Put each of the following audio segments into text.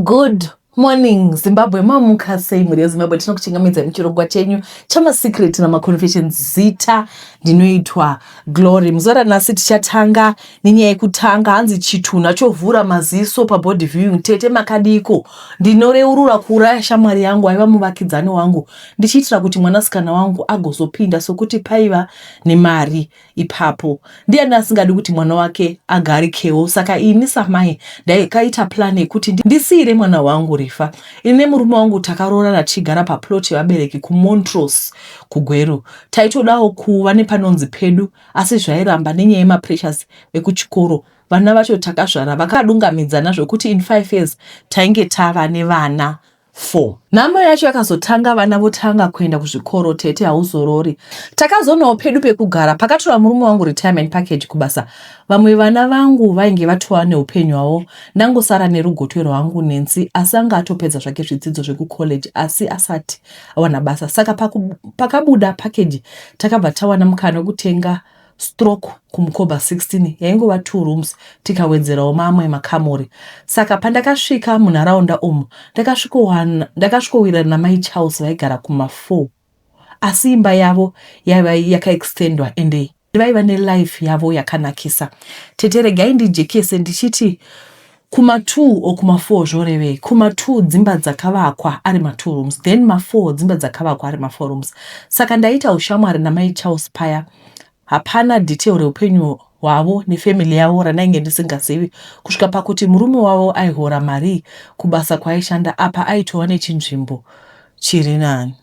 Good morning Zimbabwe, mamuka sei mhuri yeZimbabwe? Tinokuchingamidzai muchirongwa chenyu chamasecret namaconfessions. Zita ndinoitwa Glory. Muzuva ranhasi tichatanga nenyaya yekutanga, hanzi chitunha chovhura maziso pabody viewing. Tete makadiko? Ndinoreurura kuuraya shamwari yangu aiva muvakidzani wangu ndichiitira kuti mwanasikana wangu agozopinda sokuti paiva nemari ipapo. Ndiani asingadi kuti mwana wake agarikewo? Saka ini samai ndakaita plan yekuti ndisiire mwana wangu rifa. Ini nemurume wangu takaroorana tichigara paplot yevabereki kuMontrose kuGweru. Taitodawo kuva nepanonzi pedu asi zvairamba nenyaya yemapressures ekuchikoro. Vana vacho takazvara vakadungamidzana zvekuti in 5 years tainge tava nevana 4. Nhamo yacho yakazotanga vana votanga kuenda kuzvikoro tete hauzorori. Takazoonawo pedu pekugara pakatora murume wangu retirement package kubasa. Vamwe vana vangu vainge vatova neupenyu hwavo ndangosara nerugotwe rwangu Nancy asi anga atopedza zvake zvidzidzo zvekucollege asi asati awana basa saka paku, pakabuda package takabva tawana mukana wekutenga stroke kuMkoba 16 yaingova 2 rooms tikawedzerawo mamwe makamuri. Saka pandakasvika munharaunda umu ndakasvikowirana namai Charles vaigara kuma 4 asi imba yavo yaiva yakaextendwa ende vaiva nelife yavo yakanakisa. Tete regai ndijekese ndichiti Kuma 2 or kuma 4 zvorevei? Kuma 2 dzimba dzakavakwa ari ma 2 rooms then ma 4 dzimba dzakavakwa ari ma 4 rooms. Saka ndaita ushamwari namai Charles paya. Hapana detail reupenyu hwavo nefamily yavo randainge ndisingazivi kusvika pakuti murume wavo aihora marii kubasa kwaaishanda apa aitova nechinzvimbo chiri nani.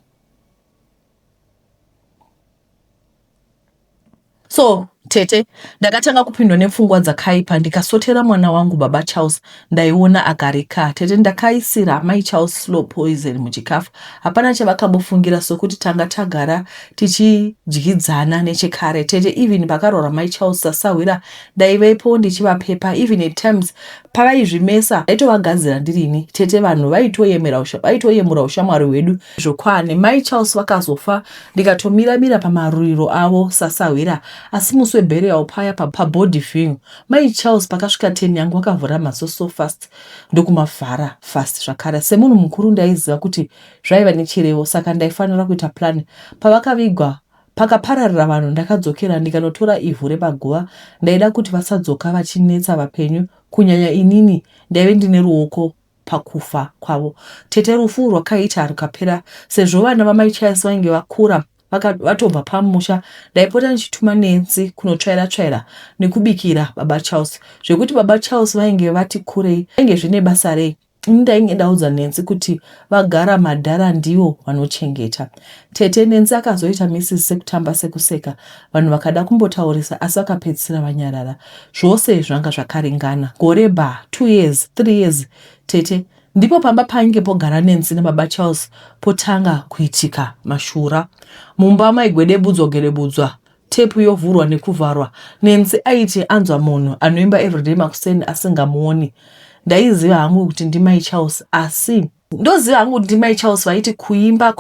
So tete ndakatanga kupindwa nepfungwa dzakaipa ndikasotera mwana wangu baba Charles ndaiona agarika. Tete ndakaisira amai Charles slow poison muchikafu hapana chavakambofungira sokuti tanga tagara tichidyidzana nechekare. Tete even pakaroora mai Charles sasahwira ndaivepo ndichivapepa even at times pavaizvimesa ndaitovagadzira ndirini. Tete vanhu vaitoyemura ushamwari hwedu zvokwani mai Charles vakazofa ndikatomira mira pamaruriro avo sasahwira asi musi weburial paya pabody viewing mai Charles pakasvika ten yangu vakavhura maziso so fast ndokumavhara fast zvakare semunhu mukuru ndaiziva kuti zvaiva nechirevo saka ndaifanira kuita plan pavakavigwa pakapararira vanhu ndakadzokera ndikanotora ivhu repaguva ndaida kuti vasadzoka vachinetsa vapenyu kunyanya inini ndaive ndine ruoko pakufa kwavo. Tete rufu rwakaita rukapera sezvo vana vamai Charles vainge vakura vatobva pamusha ndaipota ndichituma Nancy kunotsvaira tsvaira nekubikira baba Charles. Zvekuti baba Charles vainge vati kurei zvainge zvine basa rei ini ndainge ndaudza Nancy kuti vagara madhara ndivo vanochengeta. Tete Nancy akazoita Mrs sekutamba sekuseka vanhu vakada kumbotaurisa asi vakapedzisira vanyarara. Zvose zvanga zvakaringana. Gore ba, 2 years, 3 years tete. Ndipo pamba painge pogara Nancy nababa Charles potanga kuitika mashura. Mumba maigwedebudzwa gwedebudzwa, tepu yovhurwa nekuvharwa. Nancy aiti anzwa munhu anoimba everyday makuseni asingamuoni. Ndaiziva hangu kuti ndimai Charles asi. Ndoziva hangu kuti ndimai Charles vaiti kuimba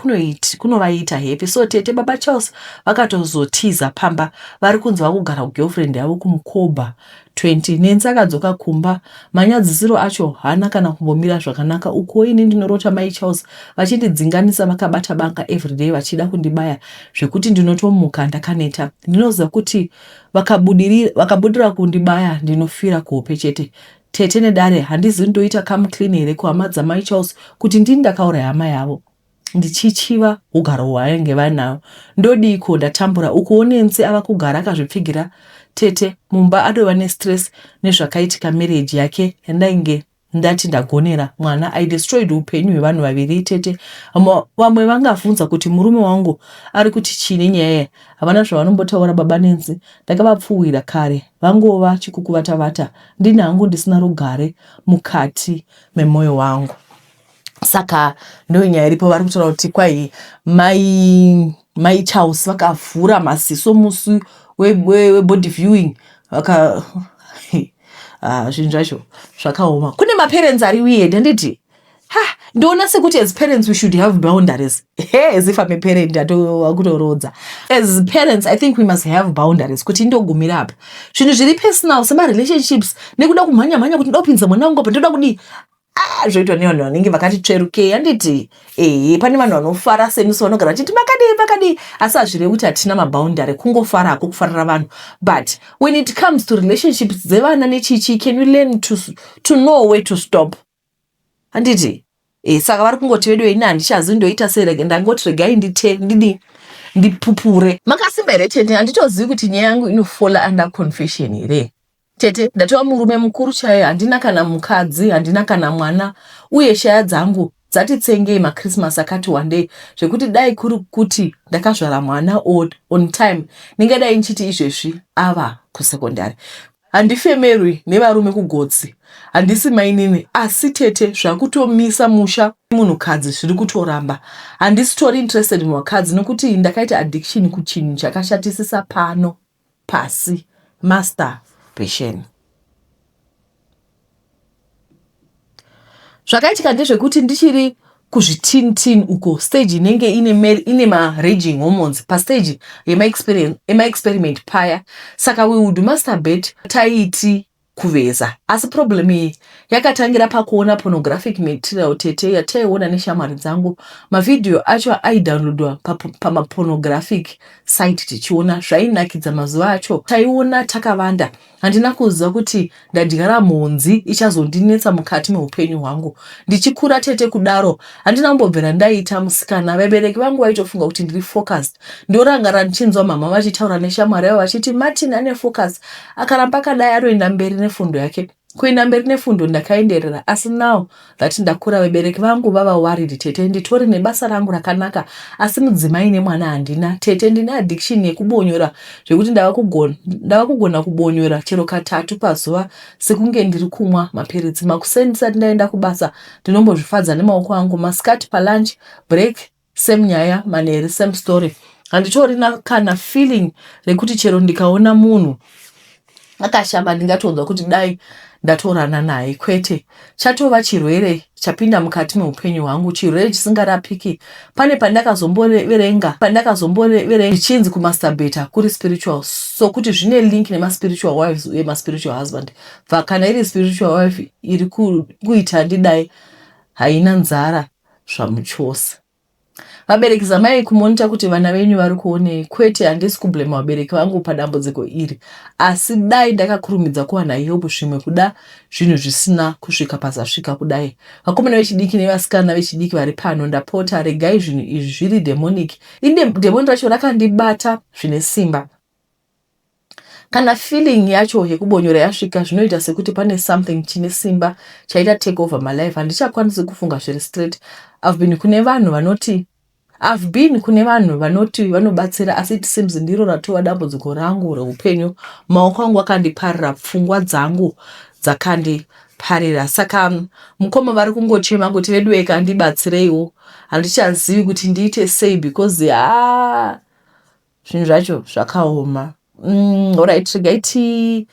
kunovaita happy so tete baba Charles vakatozotiza pamba vari kunzi vakugara kugirlfriend yavo kumukobha 20 Nancy akadzoka kumba manyadzisiro acho haana kana kumbomira zvakanaka ukuwo ini ndinorota mai Charles vachindidzinganisa vakabata banga everyday vachida kundibaya zvekuti ndinotomuka ndakaneta ndinoziva kuti vakabudira kundibaya ndinofira kuhope chete Tete nedare handizivi ndoita come clean here kuhama dzamai Charles kuti ndini ndakauraya hama yavo ndichichiva hugaro hwainge vanayo ndodiiko ndatambura ukuwo Nancy ava kugara akazvipfigira tete mumba adova nestress nezvakaitika marriage yake yandainge ndati ndagonera mwana I destroyed upenyu hwevanhu vaviri tete vamwe vangavhunza kuti murume wangu ari kuti chii nenyaya havana zvavanombotaura baba Nancy Ndakavapfuhwira kare vangova chikukuvatavata ndini hangu ndisina rugare mukati memoyo wangu. Saka ndiyo nyaya iripo vari kutaura kuti kwai mai mai Charles vakavhura maziso musi webody we, viewing vaka ah, zvinhu zvacho zvakaoma. Kune maparents ari weird handiti? Ha, ndoona sekuti as parents we should have boundaries. Hey, as if I'm a parent atokutoroodza. As parents I think we must have boundaries kuti ndogumira apa. Zvinhu zviri personal sema relationships nekuda kumhanya mhanya kuti ndopinza mwana wangu apa ndoda kudii. Ah, zvoitwa nevanhu vanenge vakati tsverukei handiti ehe pane vanhu vanofara senisu vanogara vachiti makadii makadii asi hazvirevi kuti hatina maboundary kungofara hako kufarira vanhu but when it comes to relationships dzevana nechichi can you learn to, to know where to stop handiti e, saka vari kungoti vedu ini handichazi ndoita sei rege ndangoti regai ndite ndidi ndipupure makasimba here tete handitozivi kuti nyaya yangu inofola under confession here Tete, ndatova murume mukuru chaiye handina kana mukadzi, handina kana mwana uye shaya dzangu dzati tsengei maChristmas akati wandei zvekuti dai kuri kuti ndakazvara mwana on time ndingadai ndichiti izvezvi ava kusekondari. Handifemerwi nevarume kugotsi, handisi mainini asi tete zvakutomisa musha munhukadzi zviri kutoramba. Handisitori interested muvakadzi nokuti ndakaita addiction kuchinhu chakashatisisa pano. pasi masturbation. Zvakaitika ndezvekuti ndichiri kuzviteen teen uko stage inenge ine, ine maraging hormones pastage yemaexperiment paya saka we would masturbate taiti kuveza. Asi problem iyi yakatangira pakuona pornographic material tete yataiona neshamwari dzangu. Mavhidhiyo acho aidownloadwa pamapornographic site tichiona. Zvainakidza mazuva acho taiona takavanda. Handina kuziva kuti ndadyara mhonzi ichazondinetsa mukati meupenyu hwangu. Ndichikura tete kudaro handina kumbobvira ndaita musikana. Vabereki vangu vaitofunga kuti ndiri focused. Ndorangara ndichinzwa mhamha vachitaura neshamwari yavo vachiti Martin ane focus Akaramba akadai anoenda mberi nefundo yake. Kuenda mberi nefundo ndakaenderera asi now that ndakura vabereki vangu vava worried tete nditori nebasa rangu rakanaka asi mudzimai nemwana handina. Tete ndine addiction yekubonyora zvekuti ndava kugona ndava kugona kubonyora chero katatu pazuva sekunge ndiri kumwa mapiritsi. Makuseni ndisati ndaenda kubasa ndinombozvifadza nemaoko angu masikati palunch break Same nyaya manheru same story handitorina kana feeling rekuti chero ndikaona munhu akashama ndingatonzwa kuti dai ndatorana naye kwete chatova chirwere chapinda mukati meupenyu hwangu chirwere chisingarapiki pane pandakazomboverenga pandakazomboverenga zvichinzi kumasturbata kuri spiritual sokuti zvine link nemaspiritual wives uye maspiritual husband bva kana iri spiritual wife iri kuita ndidai haina nzara zvamuchose. Vabereki zamai kumonita kuti vana venyu vari kuonei kwete handisi kublema vabereki vangu padambudziko iri asi dai ndakakurumidza kuwana help zvimwe kuda zvinhu zvisina kusvika pazasvika kudai. Vakomana vechidiki nevasikana vechidiki vari pano ndapota regai zvinhu izvi zviri demonic. Ini demoni racho rakandibata zvine simba. Kana feeling yacho yekubonyora yasvika zvinoita sekuti pane something chine simba chaita take over my life handichakwanisi kufunga zviri straight. I've been kune vanhu vanoti I've been kune vanhu vanoti vanobatsira asi it seems ndiro ratova dambudziko rangu reupenyu. Maoko angu akandiparira, pfungwa dzangu dzakandiparira. Saka mukoma vari kungochema kuti veduweka ndibatsireiwo handichazivi kuti ndiite sei because haa zvinhu zvacho zvakaoma mm, orit regai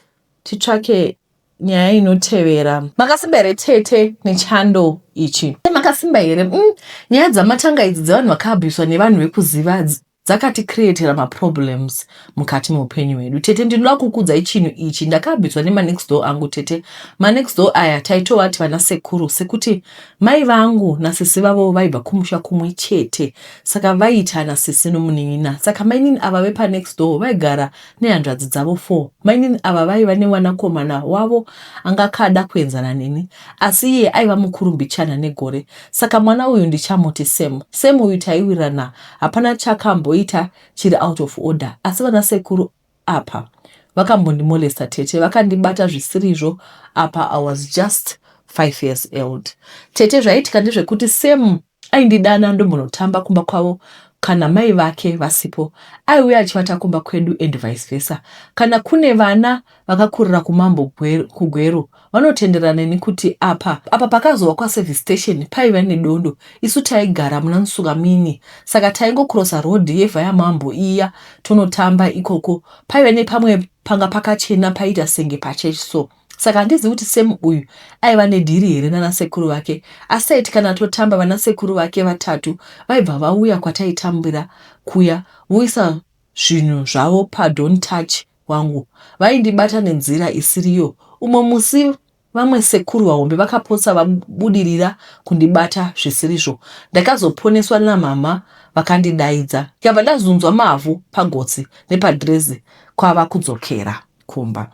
titsvake nyaya inotevera makasimba here tete nechando ichi makasimba here mm, nyaya dzamatanga idzi dzevanhu vakaabhuswa nevanhu vekuziva dzakaticreatera maproblems mukati meupenyu hwedu tete ndinoda kukudzai chinhu ichi ndakaabhuswa nemanext door angu tete manext door aya taitovati vana sekuru sekuti mai vangu nasisi vavo vaibva kumusha kumwe chete Saka vaiitana sisi nomunin'ina. Saka mainini ava vepanext door vaigara nehanzvadzi dzavo four. Mainini ava vaiva nemwanakomana wavo anga akada kuenzana neni asi iye aiva mukuru mbichana negore. Saka mwana uyu ndichamuti Sam. Sam uyu taiwirirana hapana chakamboita chiri out of order asi vana sekuru apa vakambondimolesta tete vakandibata zvisirizvo apa I was just five years old. Tete zvaiitika ndezvekuti Sam Aindidana ndombonotamba kumba kwavo kana mai vake vasipo. Aiuya achivata kumba kwedu and vice versa. Kana kune vana vakakurira kuMambo kuGweru vanotenderana neni kuti apa apa pakazova kwaService Station paiva nedondo isu taigara muna Nsukamini saka taingocrossa road yevia Mambo iya tonotamba ikoko. Paiva nepamwe panga pakachena paiita senge pachurch so. Saka handizivi kuti Sam uyu aiva nedhiri here nana sekuru vake asi taiti kana totamba vana sekuru vake vatatu vaibva vauya kwataitambira kuya voisa zvinhu zvavo padont touch wangu. Vaindibata nenzira isiriyo. Umwe musi. Vamwe sekuru vahombe vakapotsa vabudirira kundibata zvisirizvo. Ndakazoponeswa namhamha vakandidaidza. Ndikabva ndazunzwa mavhu pagotsi nepadhirezi kwava kudzokera kumba.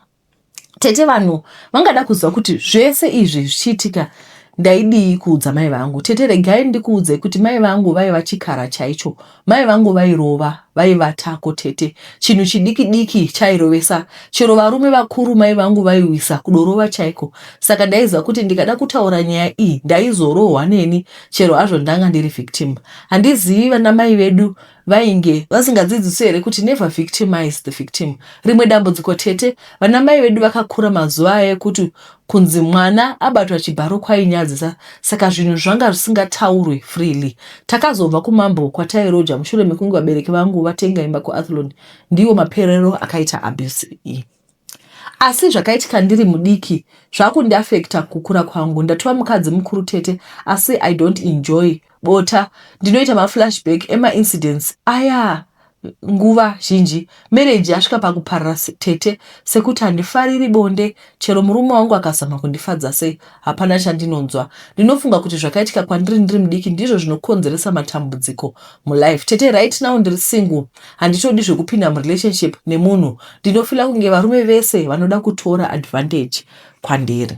Tete vanhu vangada kuziva kuti zvese izvi zvichiitika ndaidii kuudza mai vangu. Tete regai ndikuudzei kuti mai vangu vaiva chikara chaicho. Mai vangu vairova, vaivatako tete. Chinhu chidiki diki chairovesa. Chero varume vakuru mai vangu vaiwisa kudorova chaiko. Saka ndaiziva kuti ndikada kutaura nyaya iyi ndaizorohwa neni chero hazvo ndanga ndiri victim. Handizivi vana mai vedu vainge vasingadzidziswi here kuti never victimize the victim. Rimwe dambudziko tete, vana mai vedu vakakura mazuva aya ekuti kunzi mwana abatwa chibharo kwainyadzisa saka zvinhu zvanga zvisingataurwi freely. Takazobva kumambo kwatairoja mushure mekunge vabereki vangu vatenga imba kuAthlone. Ndiwo maperero akaita abuse iyi. Asi zvakaitika ndiri mudiki zvakundiafecta kukura kwangu. Ndatova mukadzi mukuru tete asi I don't enjoy bota. Ndinoita maflashback emaincidents aya nguva zhinji. Marriage yasvika pakuparara tete sekuti handifariri bonde chero murume wangu akazama kundifadza sei hapana chandinonzwa. Ndinofunga kuti zvakaitika kwandiri ndiri mudiki ndizvo zvinokonzeresa matambudziko mulife. Tete right now ndiri single handitodi zvekupinda murelationship nemunhu. Ndinofila kunge varume vese vanoda kutora advantage kwandiri.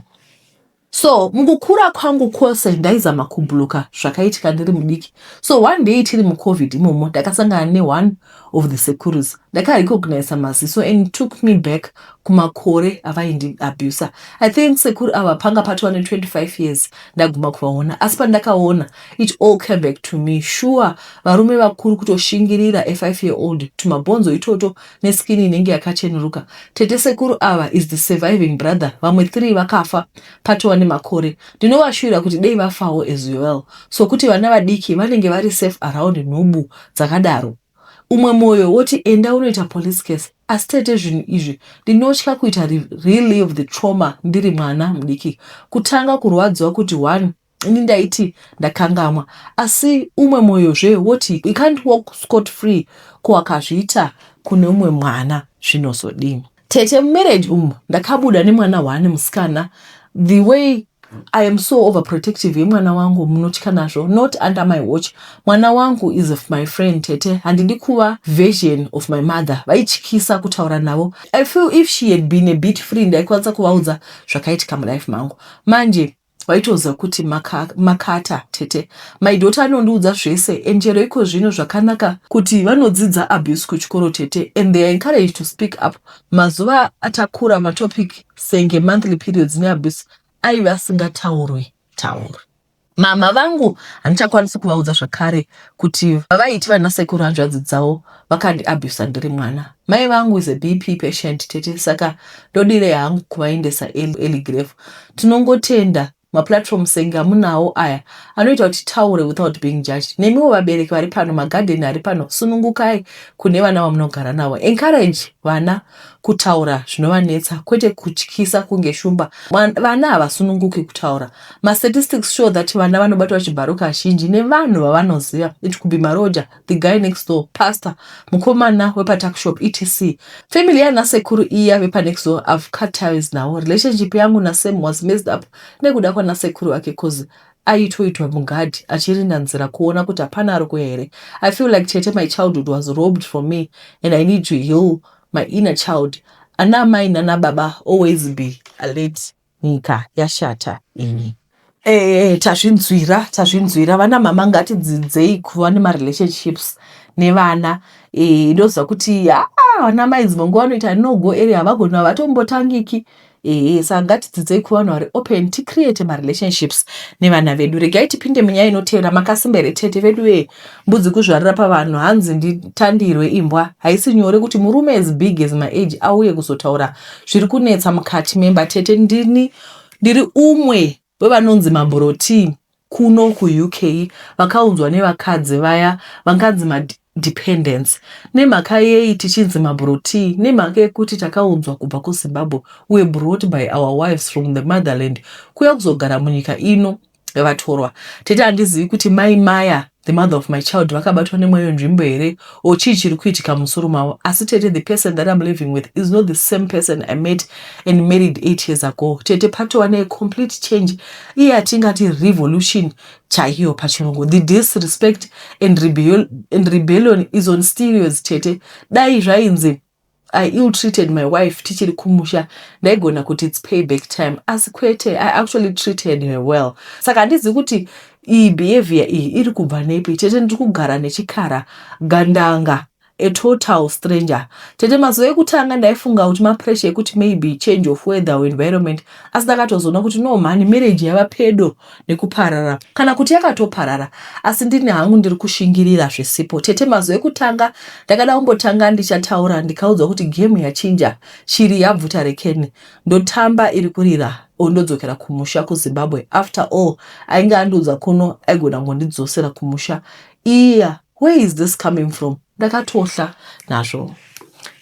So mukukura kwangu kwose ndaizama kubloka zvakaitika ndiri mudiki. So one day tiri mucovid imomo ndakasangana neone of the sekurus. Ndakarecogniza maziso and it took me back kumakore avaindiabuser. I think sekuru ava panga patova ne25 years ndaguma kuvaona asi pandakaona it all came back to me. Sure varume vakuru kutoshingirira a 5 year old tumabhonzo itoto neskin inenge yakachenuruka. Tete sekuru ava is the surviving brother vamwe 3 vakafa patova nemakore. Ndinovashuwira kuti dei vafawo as well sokuti vana vadiki vanenge vari safe around nhubu dzakadaro. Umwe moyo woti enda unoita police case asi tete zvinhu izvi ndinotya kuita relive the trauma ndiri mwana mudiki. Kutanga kurwadziwa kuti one ini ndaiti ndakangamwa asi umwe moyozve woti you can't walk scot free ko akazviita kune umwe mwana zvinozodini. Tete mumarriage umu ndakabuda nemwana one musikana the way I am so overprotective yemwana wangu munotya nazvo not under my watch mwana wangu is my friend tete handidi kuva version of my mother vaityisa kutaura navo I feel if she had been a bit free ndaikwanisa kuvaudza zvakaitika mulife mangu manje vaitoziva kuti makata tete my daughter anondiudza zvese and chero iko zvino zvakanaka kuti vanodzidza abuse kuchikoro tete and they are encouraged to speak up mazuva atakura matopic senge monthly periods neabuse aive asingataurwi taurwi. Mhamha vangu handichakwanisi kuvaudza zvakare kuti vaiti vana sekuru hanzvadzi dzavo vakandiabuser ndiri mwana. Mai vangu is a BP patient tete saka ndodirei hangu kuvaendesa early grave. Tinongotenda maplatform senge amunawo aya anoita kuti titaure without being judged. Nemiwo vabereki vari pano, magadheni ari pano, sunungukai kune vana vamunogara navo. Encourage vana kutaura zvinovanetsa kwete kutyisa kunge shumba. Vana havasununguki kutaura. Mastatistics show that vana vanobatwa chibharo kazhinji nevanhu vavanoziva. It could be maroja, the guy next door, pastor, mukomana wepatuckshop etc. Family yana sekuru iya vepanext door I've cut ties navo. Relationship yangu naSam was messed up nekuda kwana sekuru vake cause aitoitwa mugadhi achirinda nzira kuona kuti hapana ari kuuya here. I feel like tete my childhood was robbed from me and I need to heal my inner child. Ana amai nana baba always be alert. Nyika yashata iyi. Eh, tazvinzwira tazvinzwira vana mama ngatidzidzei kuva nemarelationships nevana eh, ndoziva kuti haa vana mai dzimwe nguva vanoita no go area havagoni havatombotangiki ehe saka ngatidzidzei kuva vanhu vari open ticreate marelationships nevana vedu regai tipinde munyaya inoteera makasimba here tete vedu vee mbudzi kuzvarira pavanhu hanzi nditandirwe imbwa haisi nyore kuti murume as big as my age auye kuzotaura zviri kunetsa mukati memba tete ndini ndiri umwe wevanonzi mabhuroti kuno kuUK vakaunzwa nevakadzi vaya vanganzi madependents. Nemhaka yei tichinzi mabhuroti? Nemhaka yekuti takaunzwa kubva kuZimbabwe, we were brought by our wives from the motherland kuuya kuzogara munyika ino yevatorwa. Tete handizivi kuti mai Maya The mother of my child vakabatwa nemweya wenzvimbo here, or chii chiri kuitika mumusoro mavo? Asi tete, the person that I'm living with is not the same person I met and married 8 years ago. Tete, patova necomplete change iye atingati revolution chaiyo pachirungu. The disrespect and rebellion is on steroids. Tete, dai zvainzi I ill treated my wife tichiri kumusha, ndaigona kuti it's payback time, asi kwete. I actually treated her well, saka handizivi kuti iyi behavior iyi iri kubva nepi. Tete, ndiri kugara nechikara gandanga, a total stranger. Tete, mazuva ekutanga ndaifunga kuti mapressure ekuti maybe change of weather or environment, asi ndakatozoona kuti no mhani, marriage yava pedo nekuparara, kana kuti yakatoparara, asi ndini hangu ndiri kushingirira zvisipo. Tete, mazuva ekutanga ndakada kumbotanga ndichataura, ndikaudzwa kuti game yachinja, shiri yabvuta rekeni, ndotamba iri kurira, ondodzokera kumusha kuZimbabwe. After all, ainge andiudza kuno aigona kungondidzosera kumusha iya. Where is this coming from? Ndakatohla nazvo.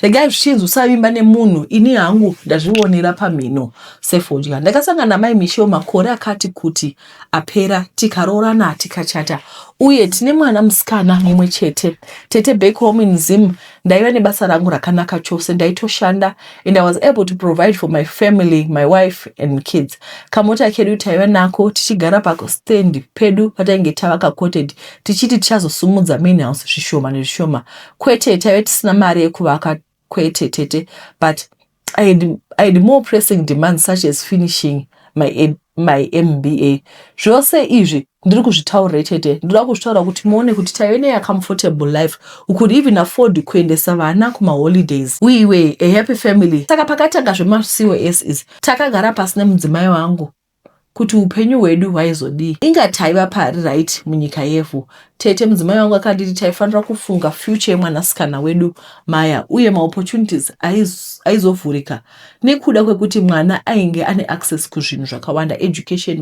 Regai zvichinzi usavimba nemunhu, ini hangu ndazvionera pamhino sefodya. Ndakasangana namai Michel makore akati kuti apera, tikaroorana, tikachata, uye tine mwana musikana mumwe chete. Tete, back home in Zim ndaiva nebasa rangu rakanaka chose. Ndaitoshanda and I was able to provide for my family, my wife and kids. Kamota kedu taiva nako, tichigara pastand pedu patainge tavaka cottage, tichiti tichazosumudza main house zvishoma nezvishoma. Kwete, taive tisina mari yekuvaka, kwete tete, but I had more pressing demands, such as finishing my MBA. Zvose izvi ndiri kuzvitaurira, tete, ndoda kuzvitaura kuti muone kuti taive neyacomfortable life. We could even afford kuendesa vana kumaholidays. We were a happy family. Saka pakatanga zvemaCOS is, takagara pasi nemudzimai wangu kuti upenyu hwedu hwaizodii. Inga taiva pari right munyika yevhu. Tete, mudzimai wangu akanditi taifanira kufunga future yemwanasikana wedu Maya, uye maopportunities aizovhurika nekuda kwekuti mwana ainge ane access kuzvinhu zvakawanda, education,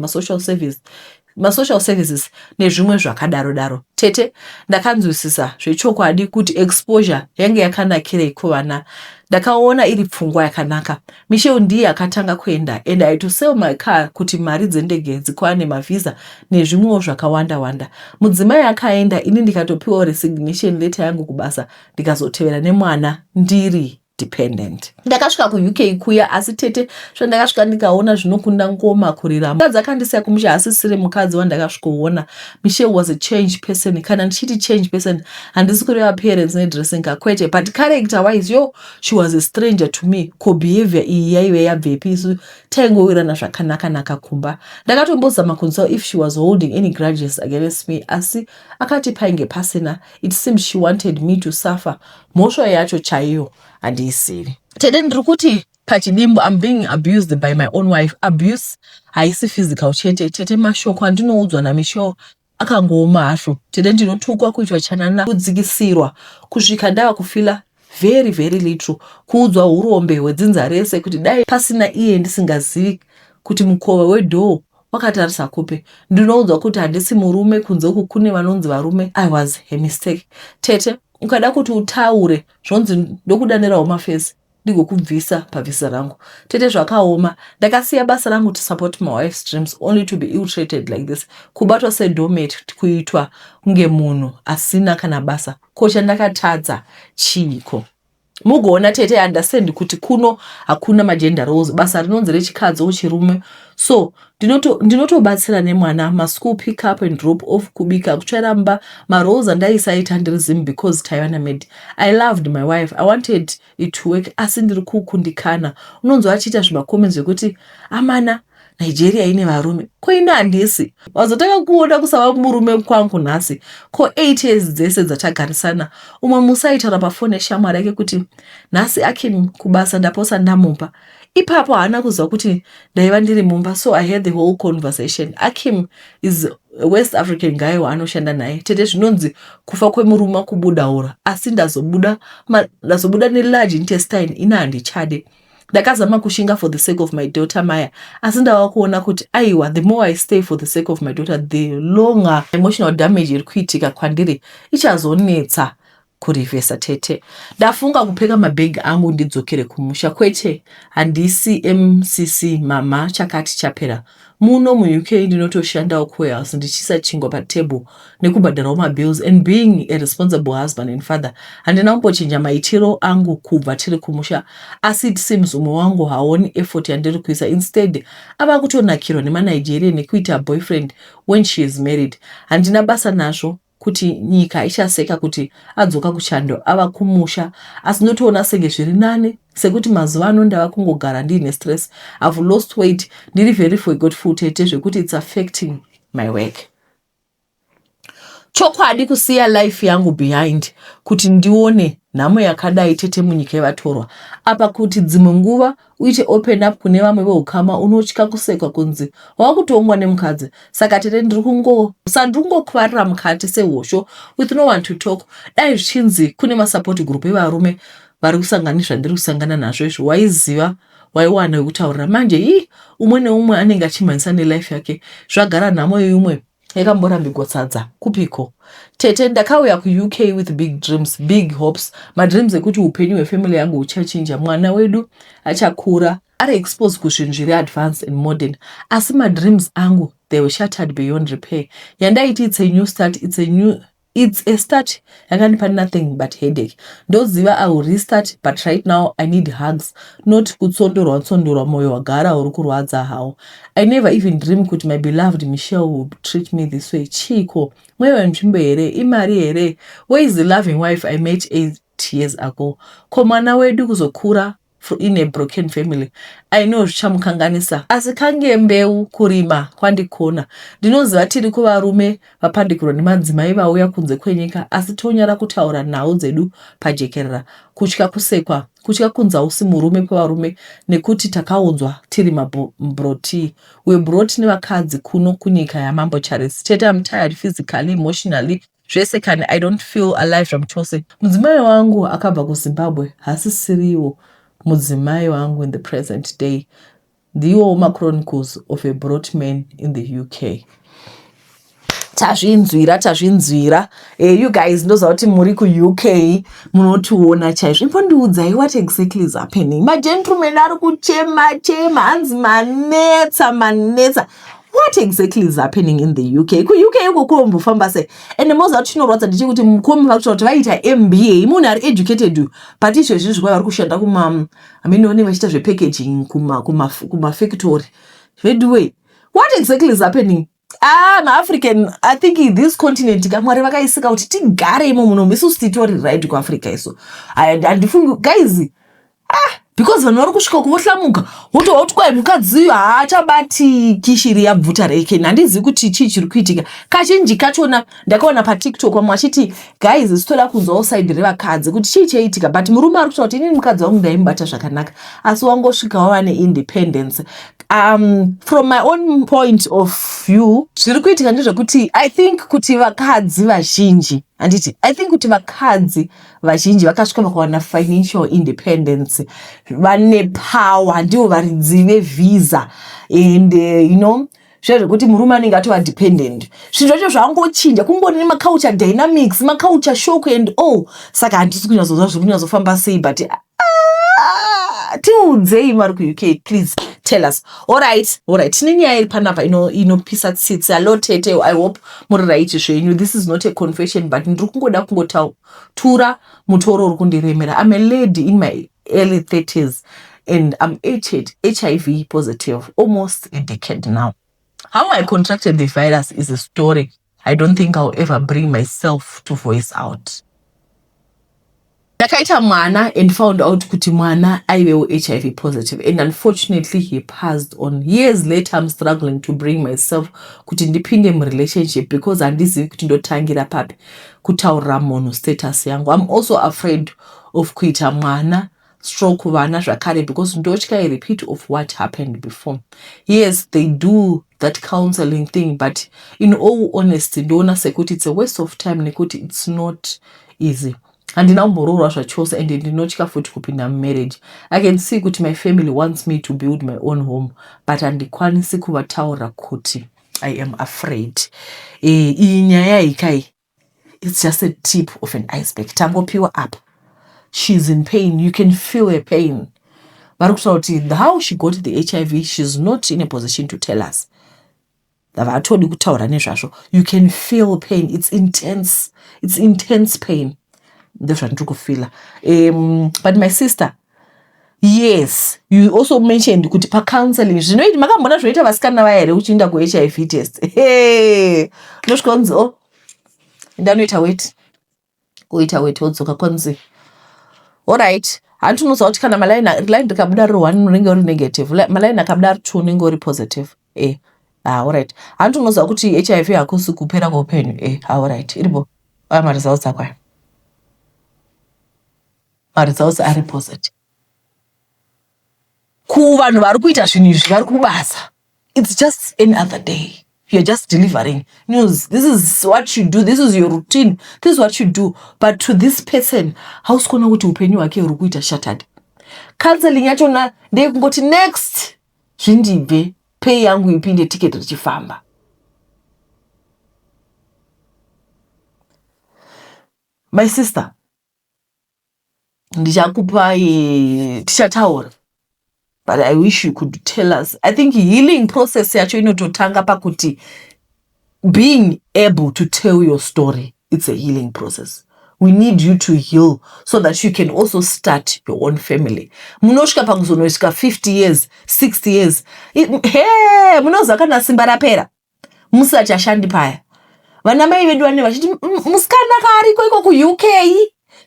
masocial services nezvimwe zvakadaro daro. Tete, ndakanzwisisa zvechokwadi kuti exposure yange yakanakirei kuvana. Ndakaona iri pfungwa yakanaka. Michel ndiye akatanga kuenda, and I to sell my car kuti mari dzendege dzikwane, mavhisa nezvimwewo zvakawanda wanda. Mudzimai akaenda, ini ndikatopiwawo resignation letter yangu kubasa, ndikazotevera nemwana ndiri dependent. Ndakasvika kuUK kuya, asi tete, zvandakasvika ndikaona zvinokunda ngoma kurira. Mukadzi akandisiya kumusha asisiri mukadzi wandakasvikoona. Michelle was a change person. Kana ndichiti change person, handisi kureva appearance nedressing, kwete, but character wise, yo, she was a stranger to me. Ko behavior iyi yaive yabvepi, isu taingowirirana zvakanaka-naka kumba? Ndakatombozama kunzwa if she was holding any grudges against me, asi akati painge pasina. It seems she wanted me to suffer. Mhosva yacho chaiyo handiisivi. Tete, ndiri kuti pachidimbu, I'm being abused by my own wife. Abuse haisi physical chete, tete. Mashoko andinoudzwa naMichelle akangooma hazvo. Tete, ndinotukwa, kuitwa chanana, kudzikisirwa kusvika ndava kufeela very very little, kuudzwa urombe hwedzinza rese, kuti dai pasina iye ndisingazivi kuti mukova wedoor wakatarisa kupi. Ndinoudzwa kuti handisi murume, kunze uku kune vanonzi varume. I was a mistake. Tete, ukada kuti utaure, zvonzi ndokudanirawo mafesi, ndigokubvisa pavhisa rangu. Tete, zvakaoma. Ndakasiya basa rangu to support my wife's dreams, only to be ill-treated like this, kubatwa sedoormat, kuitwa kunge munhu asina kana basa. Ko chandakatadza chiiko? Mugoona tete, understand kuti kuno hakuna magender roles, basa rinonzi rechikadzi ochirume, so ndinotobatsira nemwana, maschool pick up and drop off, kubika, kutsvaira mumba, maroles andaisaita ndiri Zim because taiva namaid. I loved my wife, I wanted it to work, asi ndiri kukundikana. Unonzwa achiita zvimacomments zvekuti amana, Nigeria ine varume, ko ine handisi wazotanga kuona kusava murume kwangu nhasi? Ko 8 years dzese dzatagarisana? Umwe musi aitaura pafoni neshamwari yake kuti nhasi Akim kubasa ndaposa ndamupa. Ipapo haana kuziva kuti ndaiva ndiri mumba, so I had the whole conversation. Akim is West African guy waanoshanda naye. Tete, zvinonzi kufa kwemurume kubuda ura, asi ndazobuda nelarge intestine. Ina handichade. Ndakazama kushinga for the sake of my daughter Maya, asi ndava kuona kuti aiwa, the more I stay for the sake of my daughter, the longer emotional damage iri kuitika kwandiri ichazonetsa kurivhesa. Tete, ndafunga kupfeka mabhegi angu ndidzokere kumusha. Kwete, handisi MCC mama, chakati chapera. Muno muUK ndinotoshandawo kuwarehouse ndichiisa chingwa patable nekubhadharawo mabills and being a responsible husband and father. Handina kumbochinja maitiro angu kubva tiri kumusha asi it seems umwe wangu haoni effort yandiri kuisa instead ava kutonakirwa nemaNigerian nekuita boyfriend when she is married. Handina basa nazvo kuti nyika ichaseka kuti adzoka kuchando ava kumusha asi ndotoona senge zviri nane sekuti mazuva ano ndava kungogara ndiine stress. I've lost weight ndiri very forgetful tete zvekuti it's affecting my work. Chokwadi kusiya life yangu behind kuti ndione nhamo yakadai tete munyika yevatorwa apa kuti dzimwe nguva uite open up kune vamwe veukama unotya kusekwa kunzi wakutongwa nemukadzi saka tete ndiri kungokwarira mukati sehosho with no one to talk dai zvichinzi kune masupport group evarume vari kusangana zvandiri kusangana nazvo izvi waiziva waiwana wekutaurira manje ii umwe neumwe anenge achimhanyisa nelife yake zvagara nhamo yeumwe yakamborambigwa sadza kupiko tete ndakauya kuUK with big dreams big hopes madreams ekuti upenyu hwefamily yangu huchachinja mwana wedu achakura ari exposed kuzvinhu zviri advanced and modern asi madreams angu they were shattered beyond repair yandaiti it's a new start it's a new it's a start yakandipa nothing but headache ndoziva i will restart but right now i need hugs not kutsondorwa tsondorwa mwoyo wagara uri kurwadza hawo i never even dream kuti my beloved michelle will treat me this way chiko mweya wenzvimbo here imari here where is the loving wife i met 8 years ago ko mwana wedu kuzokura in a broken family i know zvichamukanganisa asi kange mbeu kurima kwandikona ndinoziva tiri kuvarume vapandikirwa nemadzimai vauya kunze kwenyika asi tonyara kutaura nhau dzedu pajekerera kutya kusekwa kutya kunzi hausi murume kwevarume nekuti takaunzwa tiri mabroti webroti nevakadzi kuno kunyika yamambo charles tete am tired physically emotionally zvese kani i don't feel alive zvamuchose mudzimai wangu akabva kuzimbabwe hasisiriwo mudzimai wangu in the present day ndiwo machronicles of a brought man in the uk tazvinzwira tazvinzwira you guys ndoziva kuti muri kuUK munotiona chaizvo imbondiudzai what exactly is happening magentleman ari kuchema chema hanzi manetsa manetsa what exactly is happening in the uk kuUK iko kuombofamba sei ende moziva kuti chinorwadza ndechekuti mukoma vakutaura kuti vaita mba munhu ari educated but izvezvi zvikwa vari kushanda kuma amene vachiita zvepackaging kumafactory veduway what exactly is happening ah maafrican i think this continent kamwari vakaisika kuti tigare imo munomu isusu titori right kuafrica isu handifungi guys ah because vanhu vari kusvika kuvohlamuka wotobva kuti kwai mukadzi haachabati kishiri yabvuta rekeni handizivi kuti chii chiri kuitika kazhinji kachona ndakaona patiktok vamwe vachiti guys sitoda kunzwawo side revakadzi kuti chii chaitika but murume ari kutaura kuti inini mukadzi wangu ndaimubata zvakanaka asi wangosvika wava neindependence from my own point of view zviri kuitika ndezvekuti i think kuti vakadzi vazhinji handiti i think kuti vakadzi vazhinji vakasvika vakawana financial independence vane power ndivo varidzi vevhisa and you know zviya zvekuti murume anenge atova dependent zvinhu zvacho zvangochinja kungori nemaculture dynamics maculture shock and all saka handisi kunyatsoziva zviri kunyatsofamba sei but ah, tiudzei vari kuUK please tell us alright alright tine nyaya iri panapa inopisa tsitsi hello tete i hope muri right zvenyu this is not a confession but ndiri kungoda kungotura mutoro uri kundiremera i'm a lady in my early 30s and i'm hiv positive almost a decade now how i contracted the virus is a story i don't think i'll ever bring myself to voice out ndakaita mwana and found out kuti mwana aivewo hiv positive and unfortunately he passed on years later i'm struggling to bring myself kuti ndipinde murelationship because handizivi kuti ndotangira papi kutaurira munhu status yangu i'm also afraid of kuita mwana stroke vana zvakare because ndotya a repeat of what happened before yes they do that counseling thing but in all honesty ndoona sekuti it's a waste of time nekuti it's not easy handina kumboroorwa zvachose and ndinotya futi kupinda mumarriage i can see kuti my family wants me to build my own home but handikwanisi kuvataurira kuti i am afraid iyi nyaya ikai it's just a tip of an iceberg tangopiwa apa she's in pain you can feel her pain vari kutaura kuti how she got the hiv she's not in a position to tell us Havatodi kutaura nezvazvo. You can feel pain. It's intense. It's intense pain. Ndozvandiri kufila. But my sister, yes, you also mentioned kuti pacounseling zvinoita, makambona zvinoita vasikana vaya here uchienda kuHIV test? Hey, unosvika unzi, oh, ndanoita weti, kuita weti, wodzoka kwanzi alright. Hanti unoziva kuti kana malaini line rikabuda riri one unenge uri negative, malaini akabuda ari two unenge uri positive. E, ah, alright. Hanti unoziva kuti HIV hakusi kupera kweupenyu? E, ah, alright, iripo aya maresults ako aya, maresults ari positive. Kuvanhu vari kuita zvinhu izvi vari kubasa, it's just another day. You're just delivering news. This is what you do. This is your routine. This is what you do. But to this person, hausi kuona kuti upenyu hwake huri kuita shattered. Counseling yachona ndeyekungoti next zvindibve, pay yangu ipinde, ticket richifamba. My sister, ndichakupa, tichataura, but I wish you could tell us. I think healing process yacho inototanga pakuti being able to tell your story, it's a healing process. We need you to heal so that you can also start your own family. Munosvika pakuzonosvika 50 years, 60 years, he, munoziva kana simba rapera musachashandi paya, vana mai vedu vane vachiti musikana kaariko iko kuUK.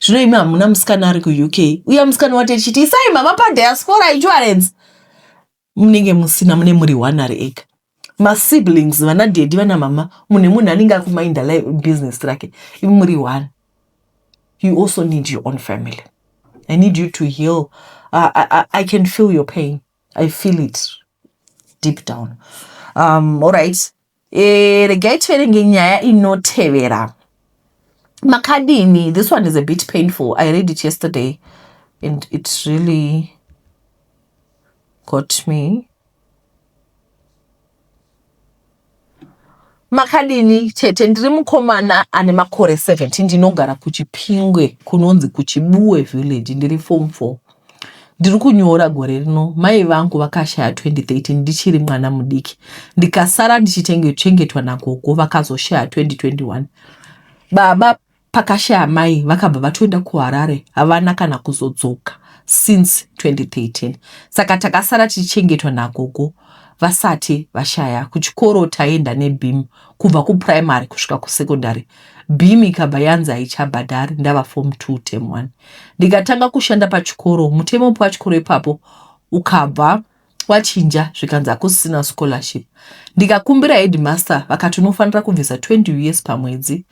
Zvino imi hamuna musikana ari kuUK. Uye musikana wati tichiti isai mama padiaspora insurance, munenge musina, mune muri one ari ega. Masiblings, vana daddy, vana mama, mune munhu anenge akumainda business rake, imi muri one. You also need your own family. I need you to heal. I can feel your pain. I feel it deep down. Alright, regai tiverenge nyaya inotevera. Makadini? This one is a bit painful. I read it yesterday and it really got me. Makadini tete? Ndiri mukomana ane makore 17, ndinogara kuChipingwe, kunonzi kuChibuwe village. Ndiri form 4, ndiri kunyora gore rino. Mai vangu vakashaya 2013 ndichiri mwana mudiki, ndikasara ndichichengetwa nagogo vakazoshaya 2021. Baba pakashaya mai vakabva vatoenda kuHarare, havana kana kuzodzoka since 2013, saka takasara tichichengetwa nagogo vasati vashaya. Kuchikoro taienda neBeam kubva kuprimary kusvika kusecondary. Beam ikabva yanzi haichabhadhari ndava form 2 term 1. Ndikatanga kushanda pachikoro. Mutemo pachikoro ipapo ukabva wachinja, zvikanzi hakusisina scholarship. Ndikakumbira headmaster, vakati unofanira kubvisa 20 US pamwedzi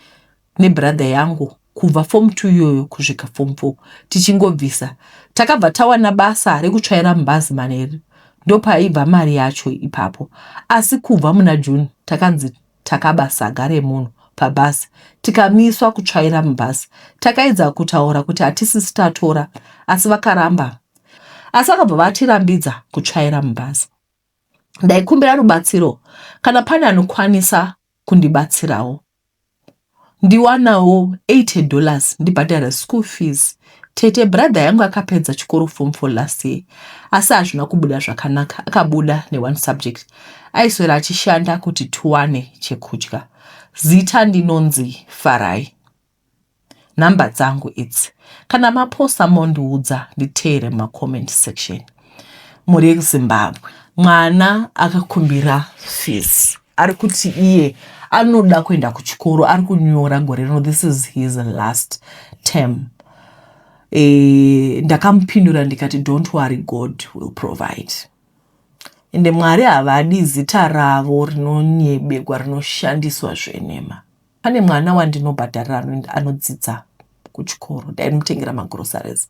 nebrother yangu kubva form 2 iyoyo kusvika form 4 tichingobvisa. Takabva tawana basa rekutsvaira mubhazi manheru, ndopaibva mari yacho ipapo. Asi kubva muna June takanzi takaba saga remunhu pabhazi, tikamiswa kutsvaira mubhazi. Takaedza kutaura kuti hatisisi tatora, asi vakaramba, asi vakabva vatirambidza kutsvaira mubhazi. Ndaikumbira rubatsiro kana pane anokwanisa kundibatsirawo ndiwanawo $80 ndibhadhare school fees. Tete, brother yangu akapedza chikoro form 4 last year, asi hazvina kubuda zvakanaka, akabuda neone subject. Aiswera achishanda kuti tiwane chekudya. Zita ndinonzi Farai. Nhamba dzangu idzi, kana maposta mondiudza nditeere mumacomment section. Mhuri yekuZimbabwe, mwana akakumbira fees, ari kuti iye anoda kuenda kuchikoro, ari kunyora gore rino, this is his last term. Ndakamupindura ndikati, "Don't worry, God will provide." Ende Mwari havadi zita ravo rinonyebegwa, rinoshandiswa zvenema. Pane mwana wandinobhadharira anodzidza kuchikoro, ndaimutengera magroceries,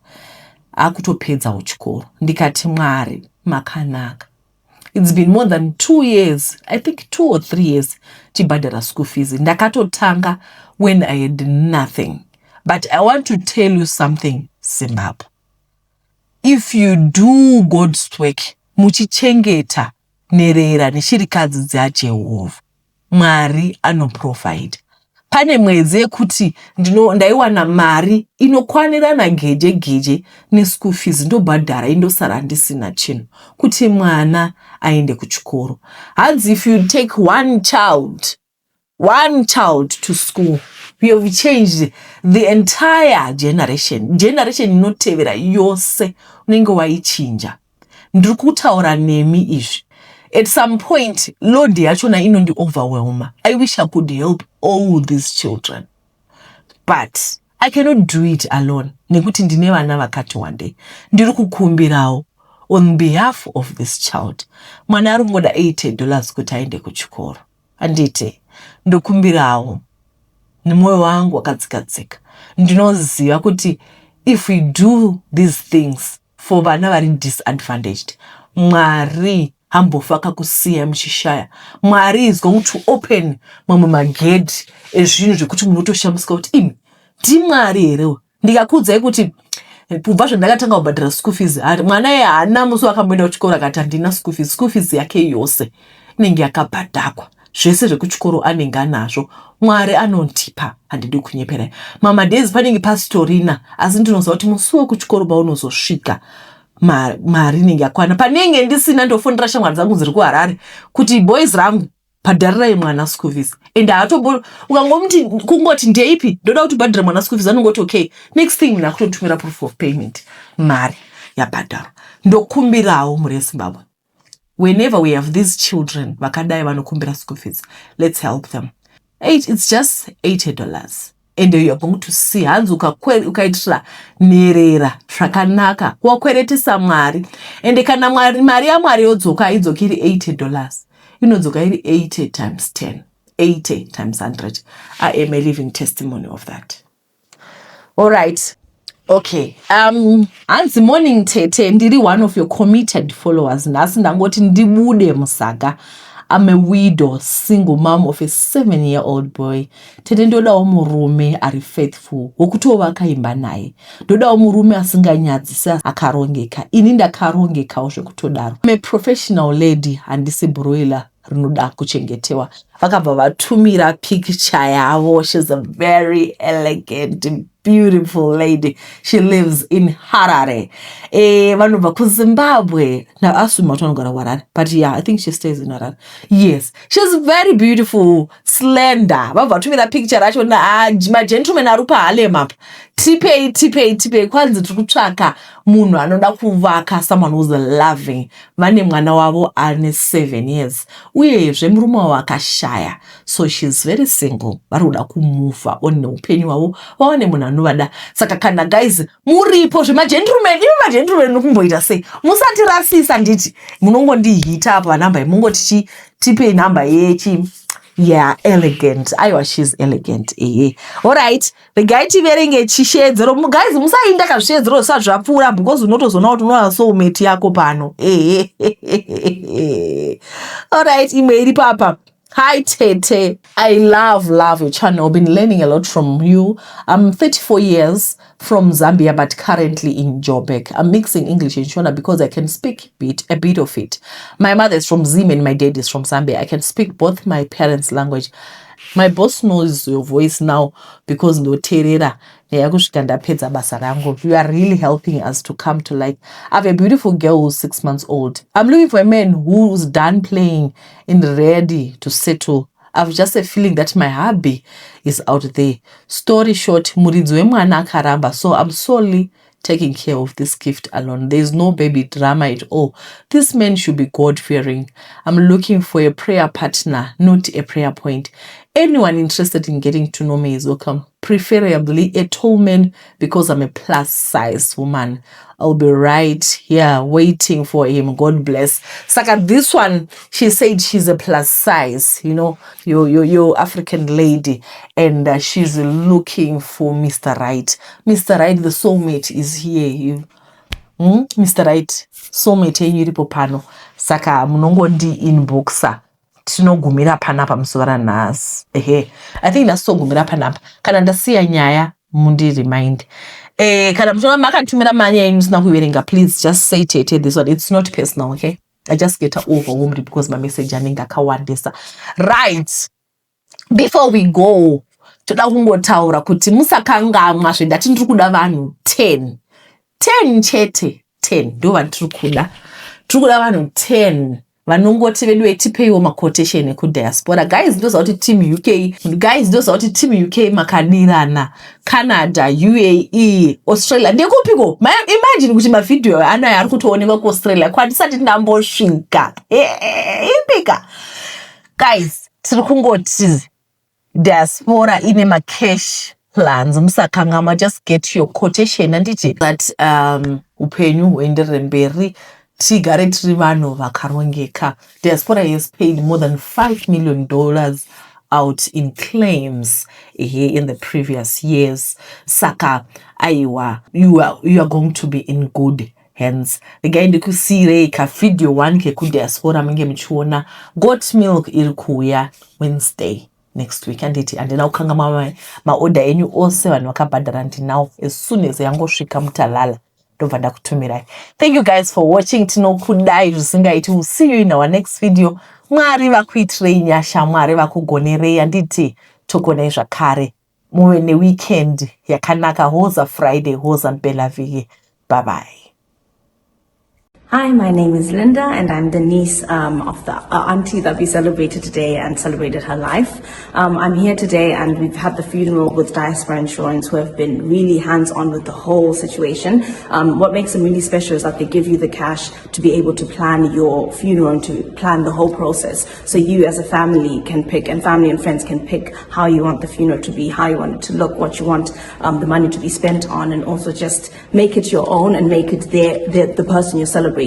akutopedzawo chikoro. Ndikati, "Mwari makanaka." It's been more than 2 years, I think 2 or 3 years, tibhadhara school fees. Ndakatotanga when I had nothing. But I want to tell you something, Zimbabwe: if you do God's work, muchichengeta nherera neshirikadzi dzaJehovha, Mwari anoprovide. Pane mwedzi yekuti ndaiwana mari inokwanirana geje geje neschool fees, ndobhadhara, indosara ndisina chinhu kuti mwana aende kuchikoro. Hanzi if you take one child, one child to school, you have changed the entire generation. Generation inotevera yose unenge waichinja. Ndiri kutaura nemi izvi. At some point load yachona inondi overwhelma. I wish I could help all these children, but I cannot do it alone nekuti ndine vana vakati wandei. Ndiri kukumbirawo on behalf of this child. Mwana ari kungoda $80 kuti aende kuchikoro, handiti? Ndokumbirawo nemwoyo wangu wakadzikadzika. Ndinoziva kuti if we do these things for vana vari disadvantaged, Mwari hambofa akakusiya muchishaya. Mwari is going to open mamwe magedhi ezvinhu zvekuti munotoshamisika kuti imi ndiMwari here. Ndikakuudzai kuti kubva zvandakatanga kubhadhara school fees, mwana iye haana musi wakamboenda kuchikoro akati handina school fees. School fees yake yose inenge yakabhadhakwa, zvese zvekuchikoro anenge anazvo. Mwari anondipa, handidi kunyeperai. Mamadays panenge pasitorina, asi ndinoziva kuti musi wekuchikoro paunozosvika, mari inenge yakwana. Panenge ndisina, ndofonera shamwari dzangu dziri kuHarare kuti boys rangu, bhadharirai mwana school fees. And haatombo, ukangomuti kungoti ndeipi, ndoda kuti ubhadhare mwana school fees, anongoti okay. Next thing munhu akutotumira proof of payment, mari yabhadharwa. Ndokumbirawo muri yeZimbabwe, whenever we have these children vakadai vanokumbira school fees, let's help them. Eight, it's just $80 and you are going to see. Hanzi ukaitira nherera zvakanaka, wakweretesa Mwari. Ende kana mari yaMwari yodzoka, haidzoki iri $80, inodzoka iri 80 times 10, 80 times 100. I am a living testimony of that. All right, okay. Hanzi morning tete, ndiri one of your committed followers. Nhasi ndangoti ndibude musaga. I'm a widow, single mom of a 7-year-old boy. Tete, ndodawo murume ari faithful wokutovaka imba naye. Ndodawo murume asinganyadzisi, akarongeka. Ini ndakarongekawo zvekutodaro. I'm a professional lady, handisi broiler rinoda kuchengetewa. Vakabva vatumira picture yavo. She's a very elegant, beautiful lady. She lives in Harare. Vanobva kuZimbabwe. Naasuma kuti vanogara kuHarare, but yeah, I think she stays in Harare. Yes, she's very beautiful, slender. Vabva vatumira picture racho. Magentleman ari paHarlem apa, tipei, tipei, tipei. Kwanzi tiri kutsvaka munhu anoda kuvaka, someone who's loving. Vane mwana wavo ane 7 years, uyezve murume wavo akashaya, so she's very single. Vari kuda kumova on neupenyu hwavo, vawane munhu anovada. Saka kana guys muripo zvemagentleman, imi magentleman nokumboita sei, musatirasisa. Nditi munongondihita apo panhamba imungoti chi tipei nhamba yechi. Yeah, elegant. Aiwa, she's elegant, ehe. Alright, regai tiverenge chisheedzero. Guys, musainda kazvisheedzero zvisati zvapfuura, because unotozoona kuti unowana soulmate yako pano, ehe. Alright, imwe iri papa. Hi Tete, I love, love your channel. I've been learning a lot from you. I'm 34 years, from Zambia, but currently in Joburg. I'm mixing English and Shona because I can speak a bit of it. My mother is from Zim and my dad is from Zambia. I can speak both my parents' language. My boss knows your voice now because ndoteerera nyaya kusvika ndapedza basa rangu. You are really helping us to come to life. I have a beautiful girl who's 6 months old. I'm looking for a man who's done playing and ready to settle. I've just a feeling that my hubby is out there. Story short, muridzi wemwana akaramba, so I'm solely taking care of this gift alone. There's no baby drama at all. This man should be God fearing. I'm looking for a prayer partner, not a prayer point. Anyone interested in getting to know me is welcome. Preferably a tall man because I'm a plus size woman. I'll be right here waiting for him. God bless. Saka this one, she said she's a plus size, your African lady, and she's looking for Mr. Right. Mr. Right, the soulmate is here. You, Mr. Right, soulmate yenyu iripo pano. Saka munongondi inboxa. Tinogumira panapa muzuva ranhasi. Ehe, I think nhasi togumira panapa. Kana ndasiya nyaya, mundi remind. Kana muchiona makatumira mari yenyu musina kuiverenga, please just say, "Tete, this one." It's not personal, okay? I just get overwhelmed because mamessage anenge akawandisa. Right, before we go, toda kungotaura kuti musakangamwa zvendati ndiri kuda vanhu 10, 10 chete, 10 ndo vandiri kuda. Tiri kuda vanhu 10. Vanongoti vedu tipeiwo maquotation ekudiaspora. Guys, ndoziva kuti team UK, guys, ndoziva kuti team UK makadirana. Canada, UAE, Australia, ndekupiko? Imagine kuti mavhidhiyo anaya ari kutoonekwa kuAustralia kwandisati ndambosvika. Ipika guys, tiri kungoti diaspora ine macash plans. Musakangama, just get your quotation, handiti? That upenyu huenderere mberi, tigare tiri vanhu vakarongeka. Diaspora has paid more than $5 million out in claims here in the previous years. Saka aiwa, you are going to be in good hands. Regai ndikusiyirei kavideo 1 kekudiaspora munge muchiona. Goat milk iri kuuya Wednesday next week, handiti? Handina kukanga maorder enyu ose, vanhu vakabhadhara ndinawo. As soon as yangosvika mutalala, ndobva ndakutumirai. Thank you guys for watching. Tinokudai zvisingaiti. We'll see you in our next video. Mwari vakuitirei nyasha, Mwari vakugonerei, handiti? Togonai zvakare. Muve neweekend yakanaka. Hoza Friday, hoza mpelavhiki. Bye bye. Hi, my name is Linda, and I'm the niece of the auntie that we celebrated today and celebrated her life. I'm here today, and we've had the funeral with Diaspora Insurance, who have been really hands on with the whole situation. What makes them really special is that they give you the cash to be able to plan your funeral and to plan the whole process. So you, as a family, can pick, and family and friends can pick how you want the funeral to be, how you want it to look, what you want the money to be spent on, and also just make it your own and make it the person you're celebrating's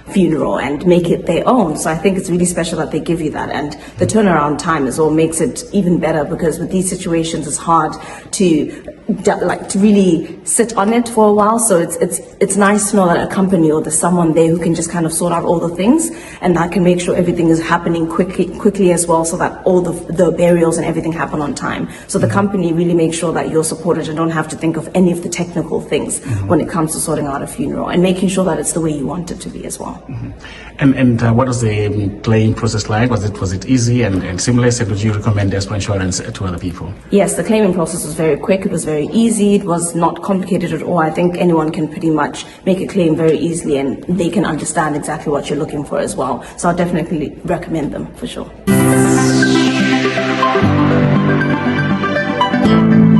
funeral and make it their own. So I think it's really special that they give you that. And the turnaround time is all makes it even better, because with these situations it's hard to like to really sit on it for a while. So it's nice to know that a company or there's someone there who can just kind of sort out all the things and that can make sure everything is happening quickly as well, so that all the burials and everything happen on time. So the company really makes sure that you're supported and don't have to think of any of the technical things when it comes to sorting out a funeral and making sure that it's the way you want it to be as well. And what was the claim process like? Was it easy and seamless? And would you recommend Diaspora Insurance to other people? Yes, the claiming process was very quick. It was very easy. It was not complicated at all. I think anyone can pretty much make a claim very easily and they can understand exactly what you're looking for as well. So I'll definitely recommend them for sure.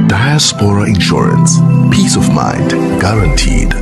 Diaspora Insurance. Peace of mind guaranteed.